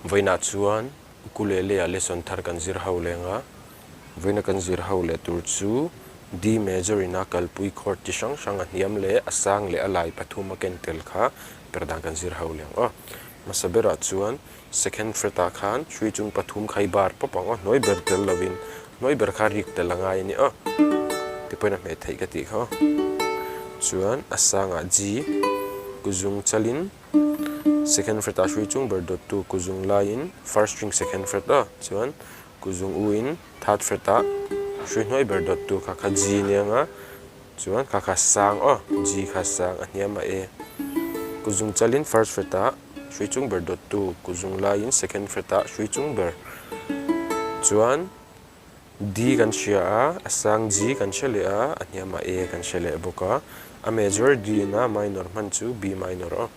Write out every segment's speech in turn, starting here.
Vawiinah chuan ukulele ah lesson thar kan zir ho leng a, vawiina kan zir ho leh tur chu D major in a kalpui chord chi hrang hrang a hniam leh a sang leh a lai pathum a ken tel kha per dan kan zir ho leng aw. Hmasa berah chuan second fret ah khan hrui chung pathum kha i bar pawp ang aw, hnuai ber tel lovin hnuai ber kha rik tel a ngai a ni aw ti pawhin a hmeh theih ka tih kha aw. Chuan a sangah G kuzung chalin Second fret ah hrui chung ber dawttu kuzung laiin first string second fret a chuan kuzung u in third fret ah hrui hnuai ber dawttu kha kha G nia nga chuan kha kha sang aw G kha sang a hniam a e kuzung chalin first fret ah hrui chung ber dawttu kuzung laiin second fret ah hrui chung ber chuan D kan hria a, a sang G kan hre leh a, a hniamah A kan hre leh bawk a. A major D in a minor hman chu B minor aw.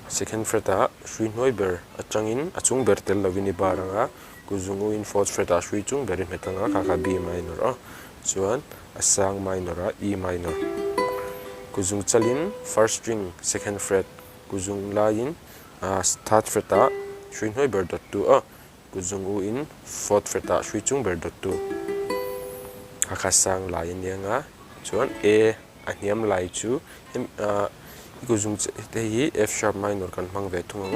Second fret ah hrui hnuai ber atangin a chung ber tel lovin i bar ang a, kuzungu in fourth fret ah hrui chung ber i hmet ang a, kha kha B minor aw. Chuan a sang minor ah E minor. Kuzung chalin first string second fret, kuzung laiin third fret ah hrui hnuai ber dawttu aw. Kut zung u in fourth fret ah hrui chung ber dawttu a kha sang lai a nia nga chuan A a hniam lai chu hemi ah kut zung te hi F sharp minor kan hmang ve thung ang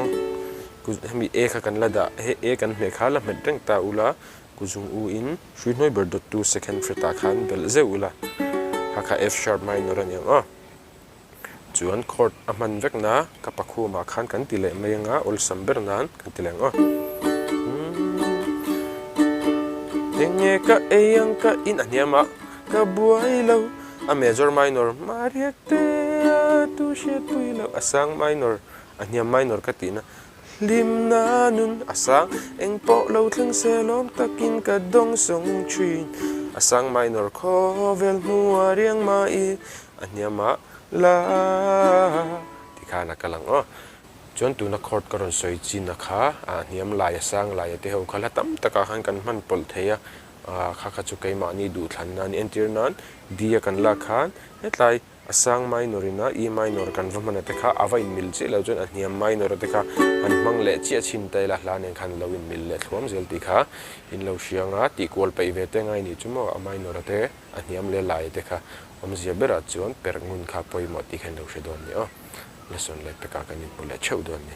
aw hemi A kha kan la dah he A kan hmeh kha la hmet reng ta ula kut zung u in hrui hnuai ber dawttu second fret ah khan belh zeuh ula kha kha F sharp minor a ni ang aw. Chuan chord a hman vek na ka pakhumah khan kan ti leh mai anga awlsam ber nan kan ti leh ang aw. Enge ka ei ang ka in a hniam a ka buai lo a major minor Mariak te a tu hriat pui lo a sang minor a hniam minor ka tihna hlimna nun a sang eng pawh lo thleng se lawm takin ka dawng sawng thin a sang minor khawvel hmuh a riang mai A hniamah la ti khan a kal ang aw. Chuan tuna chord ka rawn sawi chin a kha a hniam lai a sang lai a te ho kha hla tam takah khan kan hman pawlh thei a, kha kha chu keimahni duhthlan nan entir nan D a kan lak khan hetlai a sang minor in a E minor kan va hman a te kha a va inmil chiah lo chuan a hniam minor a te kha han hmang leh chiah chhin ta ila hla nen khan lo inmil leh thluam zel tih kha in lo hria anga tih kual peih ve te ngai nih chu maw a minor a te a hniam leh lai te kha Awmzia berah chuan perh ngun kha pawimawh tih kha in lo hre dawn ni aw. Lesson leh pekah kan inhmu leh theuh dawn ni.